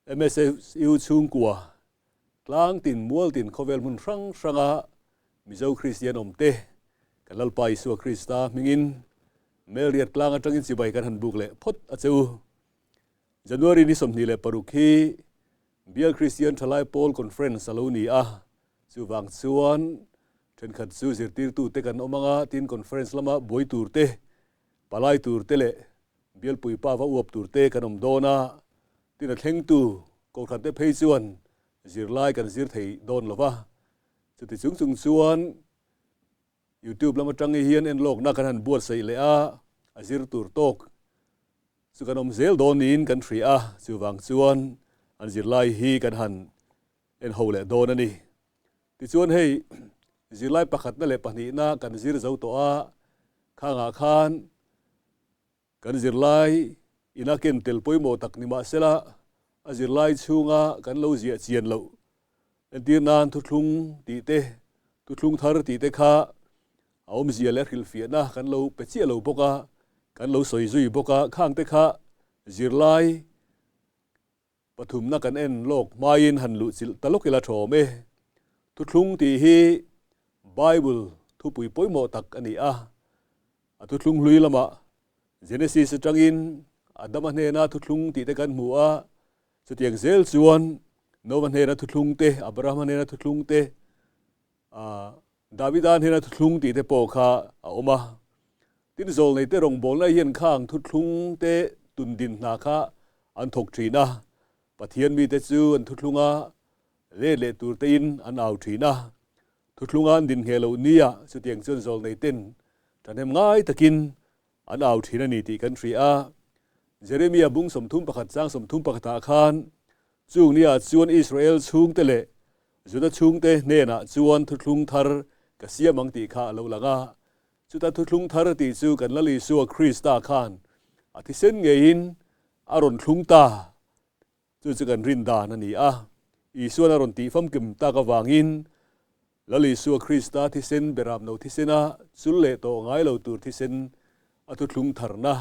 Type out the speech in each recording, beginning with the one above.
MSU chhungkua tlang tin mual tin khawvel hmun hrang hranga Mizo Kristian awmte kan Lalpa Isua Krista hmingin Melriat tlang atangin chibai kan han buk leh phawt a che u. January ni 26 hi Bial Kristian Thalai Pawl Conference a lo ni a, chuvang chuan thenkhat chu zirtirtute kan awm anga tin conference lama buai tur te, palai tur te leh Bialpui pa va uap tur te kan awm dawn a, tin a thlengtu Kohhran te phei chuan zirlai kan zir thei dawn lo va, chuti chung chung chuan YouTube lam atang hian enlawkna kan han buatsaih leh a, a zir tur tawk chu kan awm zel dawn niin kan hria a, chuvang chuan an zirlai hi kan han en ho leh dawn a ni. Tichuan hei zirlai pakhatna leh pahnihna kan zir zo tawh a, khangah khan Kan zirlai ina ken tel pawimawh tak ni mahsela a zirlai chhunga kan lo ziah chian loh entir nan thuthlung tih te, thuthlung thar tih te kha a awmzia leh hrilhfiahna kan lo pe chiah lo bawk a, kan lo sawi zui bawk a, khang te kha zirlai Pathumna kan en lawk hmaiin han luh chilh ta lawk ila thawm e. Thuthlung tih hi Bible thupui pawimawh tak a ni a. A thuthlung hlui lamah Genesis atangin Adama hnena thuthlung tih te kan hmu a, chutiang zel chuan Noah hnena thuthlung te, Abrahama hnena thuthlung te, Davida hnena thuthlung tih te pawh kha a awm a. Tin, zawlneite rawngbawlna hian khang thuthlung te tundin hna kha an thawk thin a, Pathian mite chu an thuthlung a, let leh tur tein an au thin a. Thuthlunga an din ngheh loh nia chutiang chuan zawlneiten thahnem ngai takin an au thin a ni tih kan hria a. Jeremia bung 31 chang 31 ah khan chung nia chuan Israel chhungte leh Juda chhungte hnenah chuan thuthlung thar ka siam ang tih kha a lo lang a. Chuta thuthlung thar tih chu kan Lal Isua Krista khan a thisen ngeiin a rawn thlung ta. Chu chu kan rin dan a ni a. Isuan a rawn tih famkim tak avangin Lal Isua Krista thisen beram no thisena chul leh tawh ngai lo tur thisen a thuthlung tharna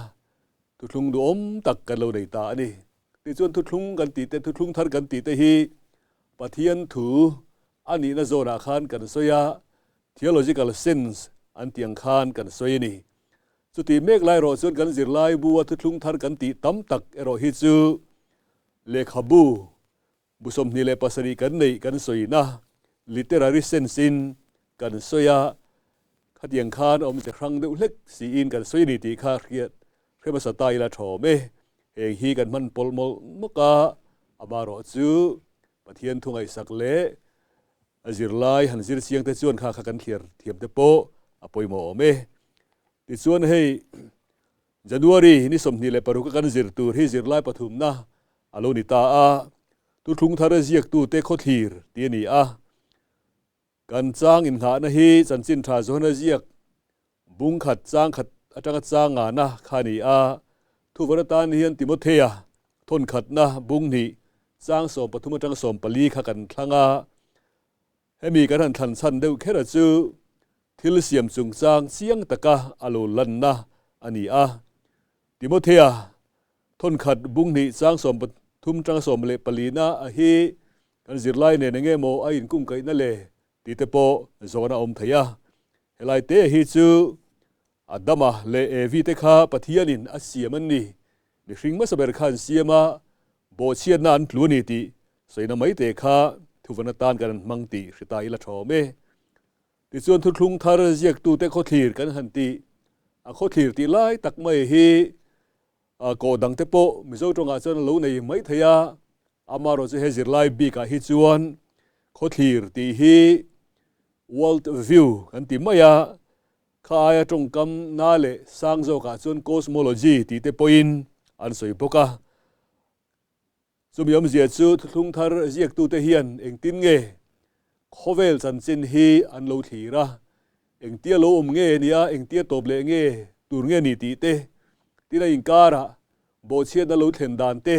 thuthlung duhawm tak kan lo nei ta a ni. Tichuan thuthlung kan tih te, thuthlung thar kan tih te hi Pathian thu a nihna zawnah khan kan sawi a, theological sense an tih ang khan kan sawi a ni. Chutih mek lai erawh chuan kan zirlai bu a thuthlung thar kan tih tam tak erawh hi chu lehkhabu bu 27 kan neih kan sawina literary sense in kan sawi a, khatiang khan awmze hrang deuh hlek siin kan sawi a ni tih kha hriat hre hmasa ta ila thawm e. Heng hi kan hman pawlh mawlh mawk a, amaherawh chu Pathian thu ngaihsak leh a zirlai han zir chiang te chuan kha kha kan thliar thiam te pawh a pawimawh awm e. Tichuan hei January ni 26 a kan zir tur hi zirlai pathumna a lo ni ta a, Thuthlung thar ziaktute khawthlir tih a ni a. Kan chang inngahna hi chanchin tha Johana ziak bung khat chang khat atanga chang ngahna kha a ni a. Thuvawn atan hian Timothea thawn khatna bung hnih chang 13 atanga 14 kha kan thlang a. Hemi kan han thlan chhan deuh kher a chu thil siam chungchang chiang taka a lo lanna a ni a. Timothea thawn khat bung hnih chang 13 tanga 14 na a hi kan zirlai nen enge maw a inkungkaihna le tih te pawh zawn a awm thei a. Helai te hi chu Adama leh Evi te kha Pathianin a siam an ni. Mihring hmasa ber kha an siam a, bawhchhiatna an tlu a ni tih sawina mai te kha thuvan atan kan han hmang tih hre ta ila thawm e. Tichuan thuthlung thar ziaktute khawthlir kan han tih, a khawthlir tih lai tak mai hi kawh dang te pawh Mizo tawngah chuan a lo nei mai thei a, amaherawh chu he zirlai bikah hi chuan khawthlir tih hi world view kan ti mai a, kha aia tawngkam na leh sang zawkah chuan cosmology tih te pawhin an sawi bawk a. Chumi awmzia chu thuthlung thar ziaktute hian engtin nge khawvel chanchin hi an lo thlir a, engtia lo awm nge nia, engtia tawp leh nge tur nge ni tih te, tin a inkarah bawhchhiatna lo thlen dan te,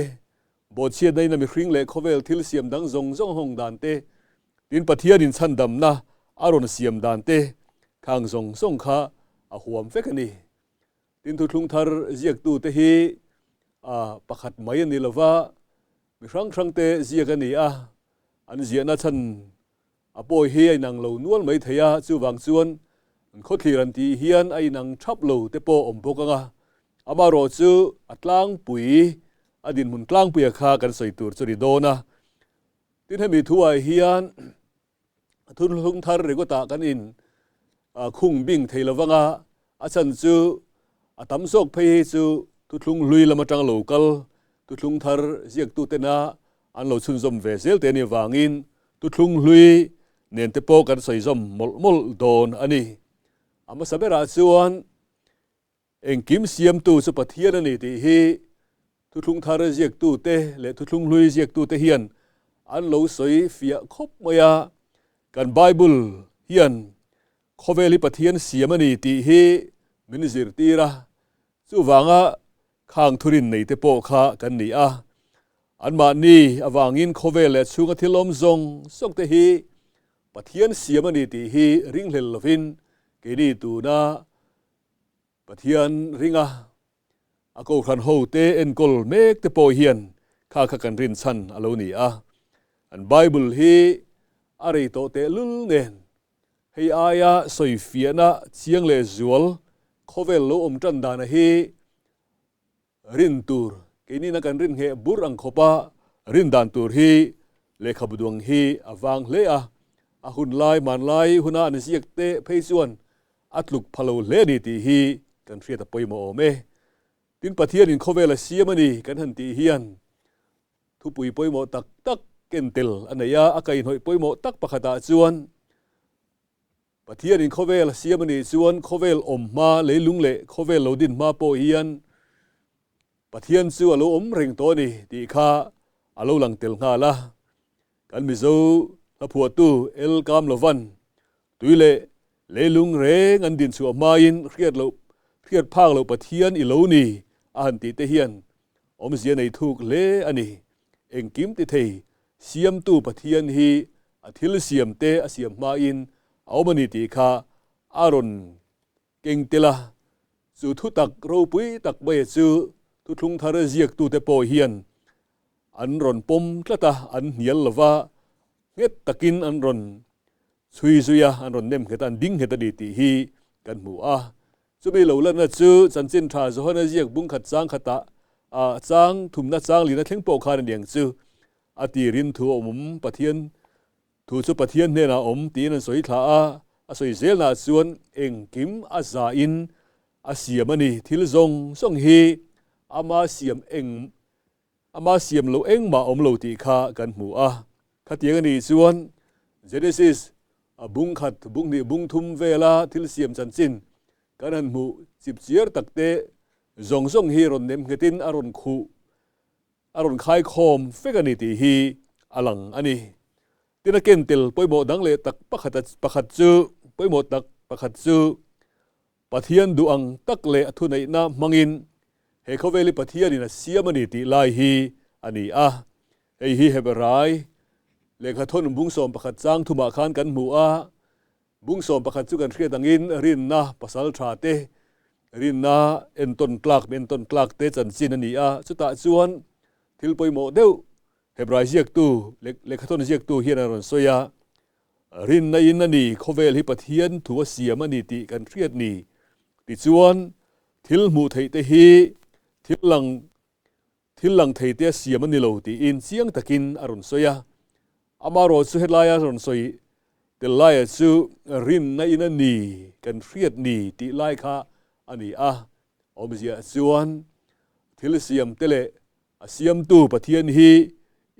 bawhchhiatna in a mihring leh khawvel thil siam dang zawng zawng hawng dan te, tin Pathianin chhandamna a rawn siam dan te khang zawng zawng kha a huam vek a ni. Tin thuthlung thar ziaktute hi pakhat mai a ni lova. Mi hrang hrangte ziak a ni a, an ziahna chhan a pawi hi a inang lo nual mai thei a, chuvang chuan an khawthlir an tih hian a inang thap lo te pawh awm bawk ang a, amaherawh chu a tlangpui, a dinhmun tlangpuia kha kan sawi tur chu a ni dawn a. Tin hemi thuah hian a thunhlung thar ringawtah kan in khung bing thei lo vang a, a chhan chu a tam zawk phei hi chu thuthlung hlui lam atang lo kal thuthlung thar ziaktu tena an lo chhunzawm ve zel te anih vangin thuthlung hlui nen te pawh kan sawi zawm mawlh mawlh dawn a ni. A hmasa berah chuan Engkim siamtu chu Pathian a ni tih hi Thuthlung Thar ziaktute leh Thuthlung Hlui ziaktute hian an lo sawi fiah khawp mai a. Kan Bible hian khawvel hi Pathian siam a ni tih hi min zirtir a, chuvanga khang thurin neite pawh kha kan ni a. Anmahni avangin khawvel leh chhunga thil awm zawng zawngte hi Pathian siam a ni tih hi ringhlel lovin keini tuna Pathian ringa a kohhran hote enkawl mek te pawh hian kha kha kan rinchhan a lo ni a. An Bible hi a rei tawh tehlul nen hei aia sawifiahna chiang leh zual khawvel lo awm tan dana hi Rin tur, Keinina kan rin ngheh bur ang khawpa rin dan tur hi lehkhabu duang hi a vang hle a, a hun lai hmanlai huna an ziak te phei chuan a tluk pha lo hle a ni tih hi kan hriat a pawimawh awm e. Tin Pathianin khawvel a siam a ni kan han tih hian thupui pawimawh tak tak ken tel a nei a, a kaihhnawih pawimawh tak pakhatah chuan Pathianin khawvel a siam a nih chuan khawvel awm hma, leilung leh khawvel lo din hma pawh hian Pathian chu a lo awm reng tawh a ni tih kha a lo lang tel nghal a. Kan Mizo hlaphuahtu El Kamlovan tui leh leilung reng an din chhuah hmain hriat loh hriat phak loh Pathian i lo ni a han tih te hian awmzia nei thuk hle a ni. Engkim ti thei Siamtu Pathian hi a thil siamte a siam hmain a awm a ni tih kha a rawn keng tel a. Chu thutak ropui tak mai chu thuthlung thar ziaktute pawh hian an rawn pawm tlat a, an hnial lo va, nghet takin an rawn chhui zui a, an rawn nem nghet a, an ding nghet a ni tih hi kan hmu a. Chumi lo lanna chu chanchin tha Johana ziak bung khat chang khatah a chang thumna chang lina thleng pawh khan a ni ang chu. A tirin thu a awm Pathian thu chu Pathian hnenah a awm tiin an sawi thla a, a sawi zelnaah chuan engkim a zahin a siam a ni. Thil zawng zawng hi ama siam eng ama siam loh engmah a awm lo tih kha kan hmu a. Khatiang a nih chuan Genesis A bung khat, bung hnih, bung thum vela thil siam chanchin kan han hmuh chip chiar tak te zawng zawng hi rawn nem nghetin a rawn khuh, a rawn khaikhawm fek a ni tih hi a lang a ni. Tin a ken tel pawimawh dang leh tak pakhat pakhat chu pawimawh tak pakhat chu Pathian duh ang tak leh a thuneihna hmangin he khawvel hi Pathianin a siam a ni tih lai hi a ni a. Hei hi Hebrai lehkha thawn bung 11 chang thumah khan kan hmu a, bung 11 chu kan hriat angin rinna pasal tha te, rinna entawn tlak mi entawn tlak te chanchin a ni a, chutah chuan thil pawimawh deuh Hebrai ziaktu lehkha thawn ziaktu hian a rawn sawi a, Rinna in a ni, khawvel hi Pathian thu a siam a ni tih kan hriat ni. Tichuan, thil hmuh theih te hi thil lang thil lang thei te a siam a ni lo tiin chiang takin a rawn sawi a. Amaherawh chu helaia rawn sawi tel laia chu rinna in a ni kan hriat ni tih lai kha a ni a. Awmzia chuan thil siam te leh A siamtu Pathian hi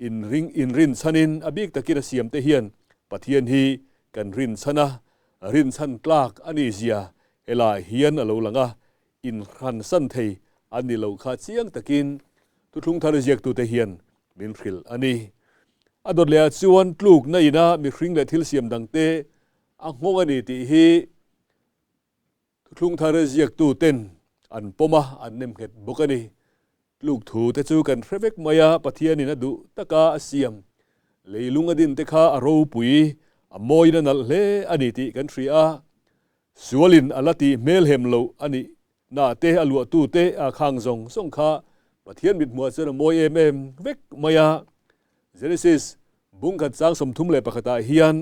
inring inrinchhanin a bik takin a siamte hian Pathian hi kan rinchhan a, rinchhan tlak a nih zia helaiah hian a lo lang a, inhransan thei a ni lo kha chiang takin thuthlung thar ziaktute hian min hrilh a ni. A dawt lehah chuan tlukna ina mihring leh thil siam dangte a nghawng a ni tih hi Thuthlung thar ziaktuten an pawm a, an nem nghet bawk a ni. Tluk thu te chu kan hre vek mai a, Pathianin a duh taka a siam leilung a din te kha a ropui, a mawiin a nalh hle a ni tih kan hria a. Sualin a la tih hmelhem loh a nih na te, a luahtu te a khang zawng zawng kha. Pathian mithmuhah chuan a mawi em em vek mai a. Genesis bung khat chang 31 ah hian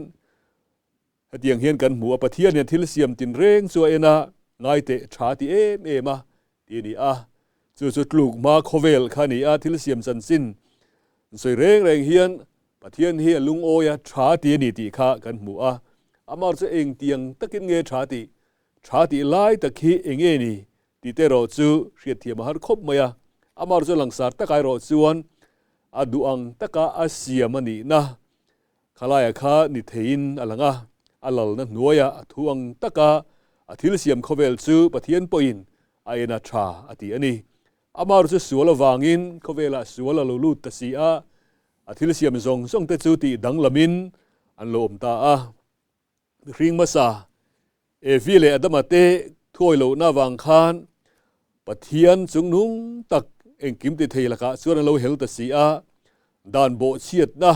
hetiang hian kan hmu a, Pathian hian thil siam tinreng chu a en a, ngai teh tha ti em em a ti a ni a. Chu chu tluk hma khawvel kha a ni a, thil siam chanchin sawi reng reng hian Pathian hi a lungawi a tha ti a ni tih kha kan hmu a. Amah chu engtiang takin nge tha tih? Tha tih lai tak hi eng nge ni tih te erawh chu hriatthiam a har khawp mai a. Amah chu langsar takah erawh chuan a duh ang taka a siam a nihna khalaiah kha ni theiin a lang a. A lalna hnuaia a thu ang taka a thil siam khawvel chu Pathian pawhin a en a tha a ti a ni. Amah chu sual avangin khawvelah sual a lo lut ta si a, a thil siam zawng zawng te chu tih danglamin an lo awm ta a. Mihring hmasa Evi leh Adama te thuawi lohna avang khan Pathian chungnung tak engkim ti thei lakah chuan an lo hel ta si a, dan bawhchhiatna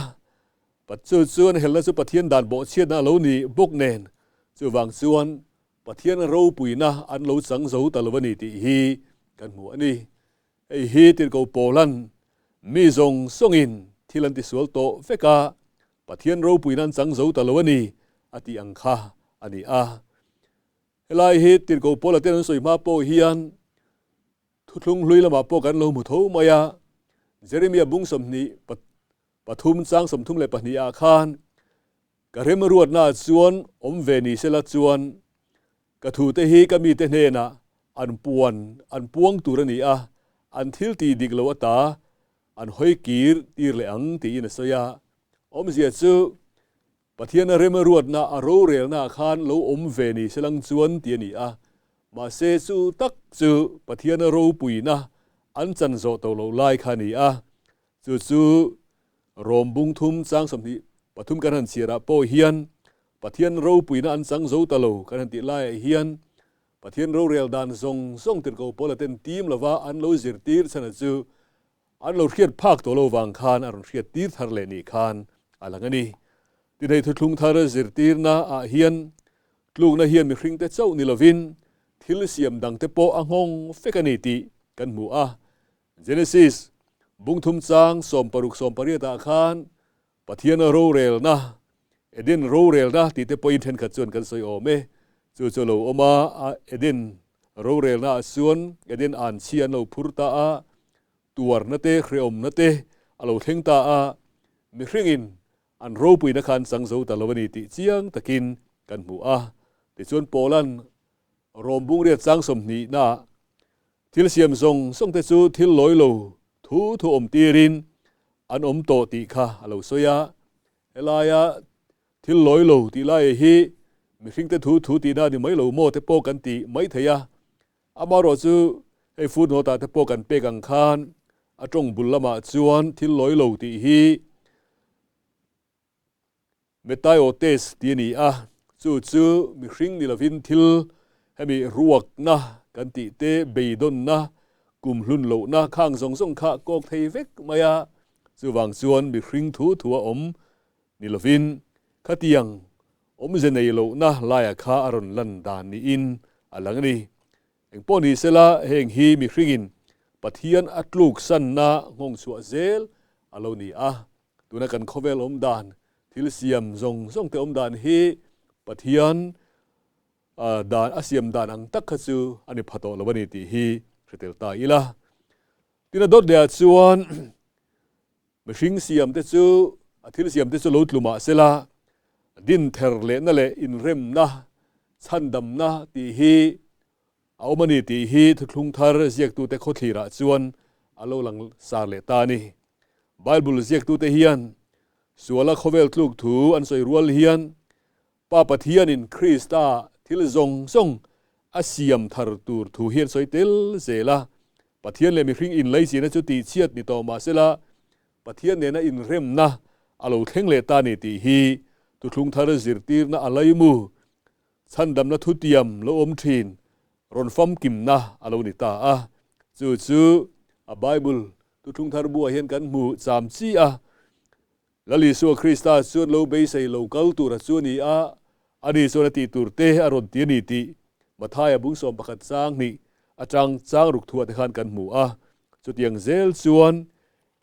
chu chuan helna chu Pathian dan bawhchhiatna a lo ni bawk nen, chuvang chuan Pathian ropuina an lo chang zo ta lo a ni tih hi kan hmu a ni. Hei hi tirhkoh Paulan mi zawng zawngin thil an tisual tawh vek a, Pathian ropuina an chang zo ta lo a ni a tih ang kha a ni a. Helai hi tirhkoh Paula ten an sawi hma pawh hian thuthlung hlui lamah pawh kan lo hmu tho mai a, Jeremia bung 23 chang 32 ah khan Ka remruatnaah chuan awm ve ni sela chuan ka thute hi ka mite hnenah an puan an puang tur a ni a, an thil tih dik lo ata an hawi kir tir leh ang tiin a sawi a. Awmzia chu Pathiana remruatna a rorelnaah khan lo awm ve ni selang chuan ti a ni a, mahse chu tak chu Pathiana ropuina an chan zawh tawh loh lai kha a ni a, chu chu Rom bung thum chang 23 kan han chhiarah pawh hian Pathian ropuina an chang zo ta lo kan han tih laiah hian Pathian rorel dan zawng zawng tirhkoh pawl a ten tim lova an lo zirtir chhan chu an lo hriat phak tawh lo vang khan a rawn hriat tir thar leh nih khan a lang a ni. Tinei thuthlung thar zirtirna ah hian tlukna hian mihringte chauh ni lovin thil siam dangte pawh a nghawng fek a ni tih kan hmu a. Genesis bung thum chang 60 80 ah khan Pathiana rorelna, Eden rorelna tih te pawhin thenkhat chuan kan sawi awm e. Chu chu lo awm a, Eden rorelna ah chuan Eden an chhi an lo phur ta a, tuarna te, hrehawmna te a lo thleng ta a, mihringin an ropuina kha an chang zo ta lo a ni tih chiang takin kan hmu a. Tichuan Paula'n Rom bung riat chang 20 naah Thil siam zawng zawng te chu thil lawi lo thu thu awm tirin an awm tawh tih kha a lo sawi a. Helaia thil lawi lo tih laia hi mihringte thu thu tihna a ni mai lo maw te pawh kan ti mai thei a. Amaherawh chu hei footnote ah te pawh kan pek ang khan a tawng bul lamah chuan thil lawi lo tih hi Metaiotes tih a ni a, chu chu mihring ni lovin thil hemi ruakna kan tih te, beidawnna, kumhlun lohna khang zawng zawng kha kawk thei vek mai a, chuvang chuan mihring thu thu a awm ni lovin khatiang awmze nei lohna laia kha a rawn lan dan niin a lang a ni. Engpawh ni sela heng hi mihringin Pathian a tluksanna nghawng chhuah zel a lo ni a. Tuna kan khawvel awm dan, thil siam zawng zawng te awm dan hi Pathian dan a siam dan ang tak kha chu a ni pha tawh lo a ni tih hi hre tel ta ila. Tina dawt lehah chuan mihring siam te chu a thil siam te chu lo tlu mah sela din ther lehna leh inremna chhandamna tih hi a awm a ni tih hi thuthlung thar ziaktute khawthlirah chuan a lo lang sar leh ta a ni. Bible ziaktute hian suala khawvel tluk thu an sawi rual hian Pa Pathianin Krista thil zawng zawng a siam thar tur thu hi an sawi tel zel a. Pathian leh mihring inlaizina chu tihchhiat ni tawh mah sela, Pathian nena inremna a lo thleng leh ta ni tih hi thuthlung thar zirtirna a laimu, chhandamna thutiam lo awm thin rawn famkimna a lo ni ta a. Chu chu a Bible thuthlung thar buah hian kan hmu cham chi a. Lal Isua Krista chuan lo beisei lo kal tura chu a ni a, ani chuan a tih tur te a rawn ti a ni tih Mathaia bung 11 chang hnih atang chang ruk thuah te khan kan hmu a. Chutiang zel chuan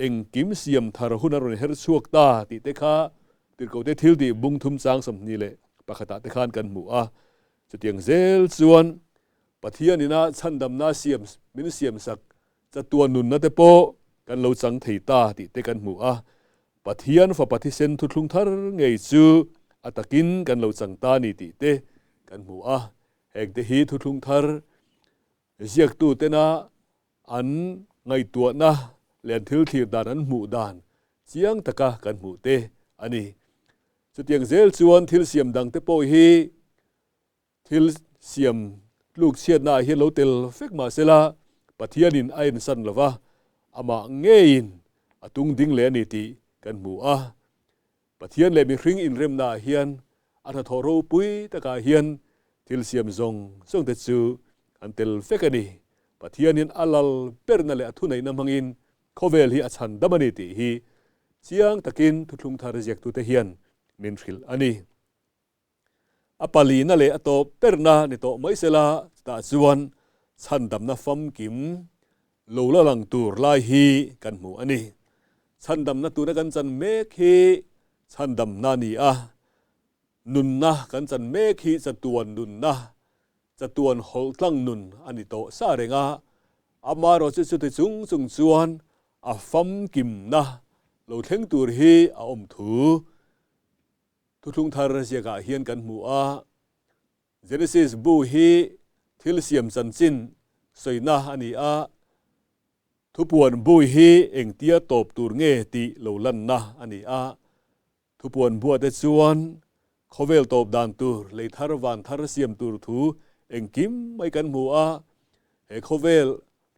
engkim siam thar hun a rawn her chhuak ta tih te kha Tirhkohte thiltih bung thum chang 21 ah te khan kan hmu a. Chutiang zel chuan Pathian ina chhandamna siam min siamsak chatuan nunna te pawh kan lo chang thei ta tih te kan hmu a. Pathian Fapa thisen thuthlung thar ngei chu a takin kan lo chang ta ni tih te kan hmu a. Heng te hi thuthlung thar ziaktu tena an ngaihtuahna leh an thil thlir dan an hmuh dan chiang taka kan hmuh te a ni. Chutiang zel chuan thil siam dang te pawh hi thil siam tluk chhiatna ah hian lo tel vek mah sela Pathianin a ensan lo va, amah ngeiin a tung ding leh a ni tih kan hmu a. Pathian leh mihring inremna ah hian a hnathawh ropui takah hian thil siam zawng zawng te chu an tel vek a ni. Pathianin a lal berna leh a thuneihna hmangin khawvel hi a chhan dam a ni tih hi chiang takin thuthlung thar ziaktute hian min hrilh a ni. A palina leh a tawp berna ni tawh mai sela chutah chuan chhandamna famkim lo la lang tur lai hi kan hmu a ni. Chhandamna tuna kan chan mek hi chhandamna a ni a, nunna kan chan mek hi chatuan nunna, chatuan hawlhtlang nun a ni tawh sa reng a, amaherawh chu chuti chung chung chuan a famkimna lo thleng tur hi a awm thu. Thuthlung thar ziakah hian kan hmu a, Genesis bu hi thil siam chanchin sawina a ni a, thupuan bu hi engtia tawp tur nge tih lo lanna a ni a. Thupuan buate chuan khawvel tawp dan tur, lei thar van thar siam tur thu engkim mai kan hmu a, he khawvel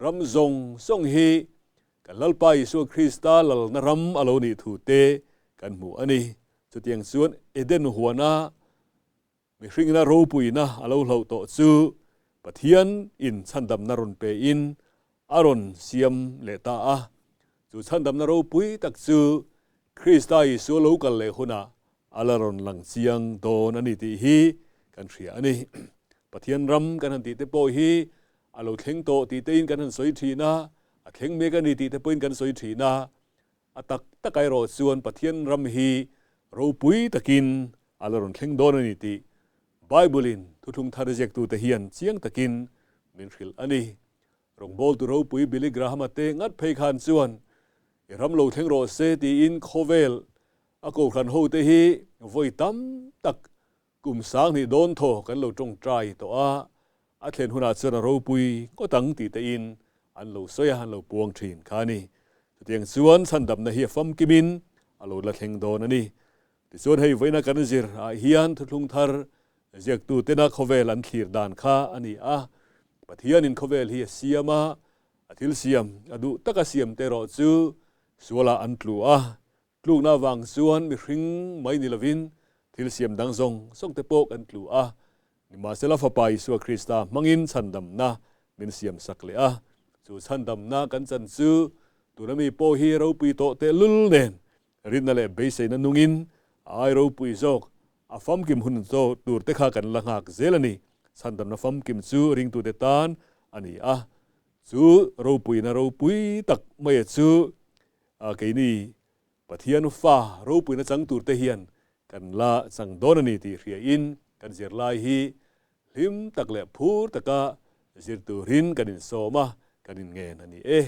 ram zawng zawng hi kan Lalpa Isua Krista lalna ram a lo nih thu te kan hmu a ni. Chutiang chuan Eden huana mihringina ropuina a lo hlauh tawh chu Pathian in chhandamna rawn pe in a rawn siam leh ta a. Chu chhandamna ropui tak chu Krista Isua lo kal leh hunah a la rawn lang chiang dawn a ni tih hi kan hria a ni. Pathian ram kan han tih te pawh hi a lo thleng tawh tih te in kan han sawi thin a, a thleng mek a ni tih te pawhin kan sawi thin a. A tak tak erawh chuan Pathian ram hi ropui takin a la rawn thleng dawn a ni tih Bible-in thuthlung thar ziaktute hian chiang takin min hrilh a ni. Rawngbawltu ropui Billy Graham-a te ngat phei khan chuan i ram lo thleng rawh se tiin khawvel a kohhran hote hi vawi tam tak Kum sang hnih dawn thaw kan lo tawngtai tawh a, a thlen hunah chuan a ropui ngawt ang tih tein an lo sawi a, an lo puang thin kha a ni. Chutiang chuan chhandamna hi a famkimin a lo la thleng dawn a ni. Tichuan hei vawiina kan zir ah hian thuthlung thar ziaktu tena khawvel an thlir dan kha a ni a, Pathianin khawvel hi a siam a, a thil siam a duh taka siam te erawh chu sualah an tlu a, Tlukna avang chuan mihring mai ni lovin thil siam dang zawng zawng te pawh kan tlu a, nimahsela Fapa Isua Krista hmangin chhandamna min siam sak leh a. Chu chhandamna kan chan chu tuna mi pawh hi ropui tawh tehlul nen rinna leh beiseina nungin a ai ropui zawk a famkim hun tur te kha kan la nghak zel a ni. Chhandamna famkim chu ringtute tan a ni a, chu ropuina ropui tak maia chu A keini Pathian fa ropuina chang tur te hian kan la chang dawn a ni tih hria in kan zirlai hi hlim tak leh phur taka zir turin kan insawm a, kan inngen a ni e.